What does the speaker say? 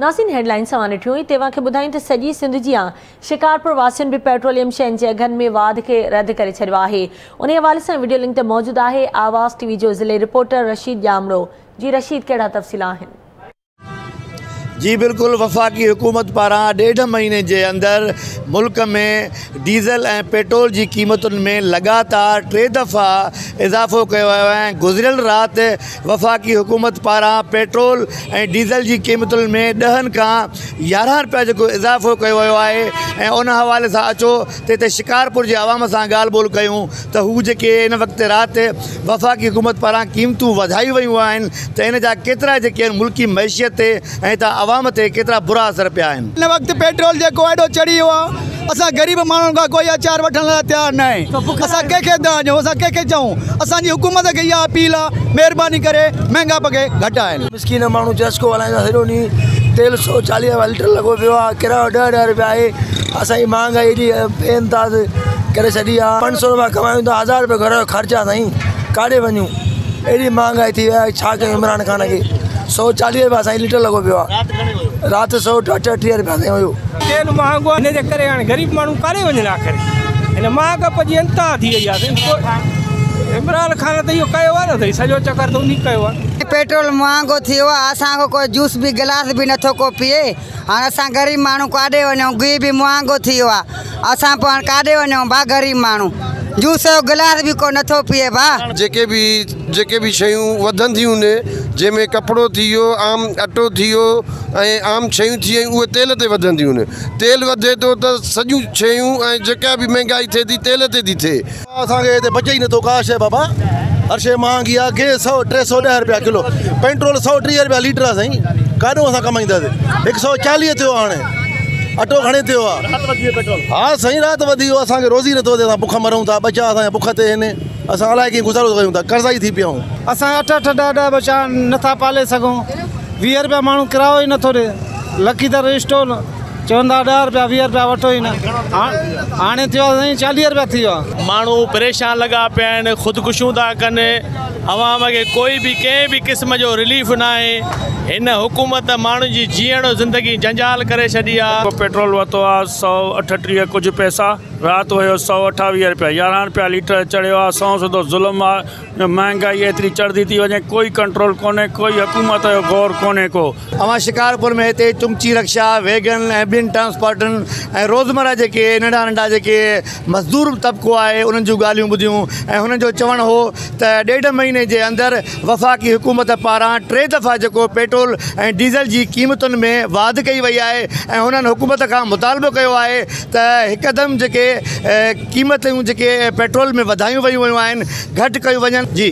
ناظرين هيڊلائنز اوهان ڏٺيون ئي توهان کي ٻڌايون ته سڄي سنڌ جيان شڪارپور واسين به پيٽروليم شين جي اگهن ۾ واڌ کي رد ڪري ڇڏيو آهي. انهي حوالي سان وڊيو لنڪ تي موجود آهي آواز ٽي وي جو ضلعي رپورٽر رشيد ڄامڙو. جي رشيد ڪهڙا تفصيل آهن. جي بلڪل وفاقي حڪومت پاران ڏيڍ مهيني جي اندر ملڪ ۾ ڊيزل ۽ پيٽرول جي قيمتن ۾ لڳاتار ٽي دفعا اضافو ڪيو ويو آهي ۽ گذريل رات وفاقي حڪومت پاران پيٽرول ۽ ڊيزل جي قيمتن ۾ ڏهن کان 11 رپيا جيڪو اضافو ڪيو ويو آهي ۽ ان حوالي سان اچو ته هتي شڪارپور جي عوام سان ڳالهه ٻولهه ڪيون ته هو جيڪي هن وقت رات وفاقي حڪومت پاران قيمتون وڌايون ويون آهن ته ان جا ڪيترا جيڪي آهن ملڪي معيشت تي ۽ هتان عوام تي ڪيترا برا اثر پيا آهن. هن وقت پيٽرول جيڪو ايڏو چڙهي ويو آهي اسان غريب ماڻهن کان ڪوئي اچار وٺڻ لاء تيار ناهي اسان ڪنهن کي دانهن ڏيون اسان ڪنهن کي چئون اسان جي حڪومت کي اها اپيل آهي مهرباني ڪري مهنگائپ کي گهٽائين. مسڪين ماڻهو چسڪو هلائيندا سڄو ڏينهن تيل 140 رپيا ليٽر لڳو پيو آهي ڪرايو 10 10 رپيا آهي اسان جي مهانگائي ايڏي بي انداز ڪري ڇڏي آهي 500 رپيا ڪمايون ٿا 1000 رپيا گهر جو خرچ آهي سائين ڪاڏي وڃون ايڏي مهانگائي ٿي وئي آهي ڇا ڪيون عمران خان کي 140 رپيا سائين ليٽر لڳو پيو آهي رات 138 رپيا سائين هيو. تيل مهانگو آهي ان جي ڪري هاڻي غريب ماڻهو ڪاڏي وڃن آخر هن مهانگپ جي انتها ٿي وئي آهي سائين عمران خان ته اهو ڪيو آهي نه سائين سڄو چڪر ته انهي ڪيو آهي. پيٽرول مهانگو ٿي ويو آهي اسان کان ڪو جوس به گلاس به نٿو ڪو پيئي هاڻ اسان غريب ماڻهو ڪاڏي وڃون گيهه به مهانگو ٿي ويو آهي اسان پوء هاڻ ڪاڏي وڃون ڀا غريب ماڻهو جوس جو گلاس به ڪو نٿو پيئي ڀا. جيڪي به جيڪي به شيون وڌنديون آهن جنهن ۾ ڪپڙو ٿي ويو عام اٽو ٿي ويو ۽ عام شيون ٿي ويون اهي تيل تي وڌنديون آهن تيل وڌي ٿو ته سڄيون شيون ۽ جيڪا به مهنگائي ٿئي ٿي تيل تي ٿي ٿئي. اسان کي هتي بچي ئي نٿو ڪا شيء بابا هر شيء مهانگي آهي گيهه سو 310 رپيا ڪلو پيٽرول 130 رپيا ليٽر آهي سائين ڪاڏو اسان ڪمائينداسين 140 ٿيو آهي هاڻي اٽو گهڻي ٿيو آهي ها سائين رات وڌي ويو اسان کي روزي نٿو وڌي اسان بک مرون ٿا ٻچا اسان جا بک تي آهن اسان الائي ڪيئن گذارو ڪيون ٿا قرضائي ٿي پيا آهيون. اسان اٺ اٺ ڏهه ڏهه ٻچا نٿا پالي سگهون 20 رپيا ماڻهو ڪرايو ئي نٿو ڏي لکي در اسٽول چون ٿا 10 رپيا 20 رپيا وٺو ئي نه هاڻي ٿيو آهي سائين 40 رپيا ٿي ويو آهي. ماڻهو پريشان لڳا پيا آهن خودڪشيون ٿا ڪن عوام کي ڪوئي به ڪنهن به قسم جو رليف ناهي هن حڪومت ماڻهن جي جيئڻ زندگي جنجال ڪري ڇڏي آهي. پيٽرول ورتو آ 138 ڪجهه پئسا رات هيو 128 رپيا 11 رپيا ليٽر چڙهيو آ سنئون سڌو ظلم آ مهانگائي ايتري چڙهندي ٿي وڃي ڪوئي ڪنٽرول ڪونهي ڪوئي حڪومت جو غور ڪونهي ڪو. اوهان شڪارپور ۾ هتي چنگچي رڪشا، ويگن ۽ ٻين ٽرانسپورٽن ۽ روزمره جيڪي ننڍا ننڍا جيڪي مزدور طبقو آهي انهن جون ڳالهيون ٻڌيون ۽ هنن جو چوڻ هو ته ڏيڍ مهيني جي اندر وفاقي حڪومت پاران ٽي دفعا جيڪو پيٽرول ۽ ڊيزل جي قيمتن ۾ واڌ ڪئي وئي آهي ۽ هنن حڪومت کان مطالبو ڪيو آهي ته هڪدم جيڪي قيمتون جيڪي پيٽرول ۾ وڌايون ويون آهن گهٽ ڪيون وڃن جي.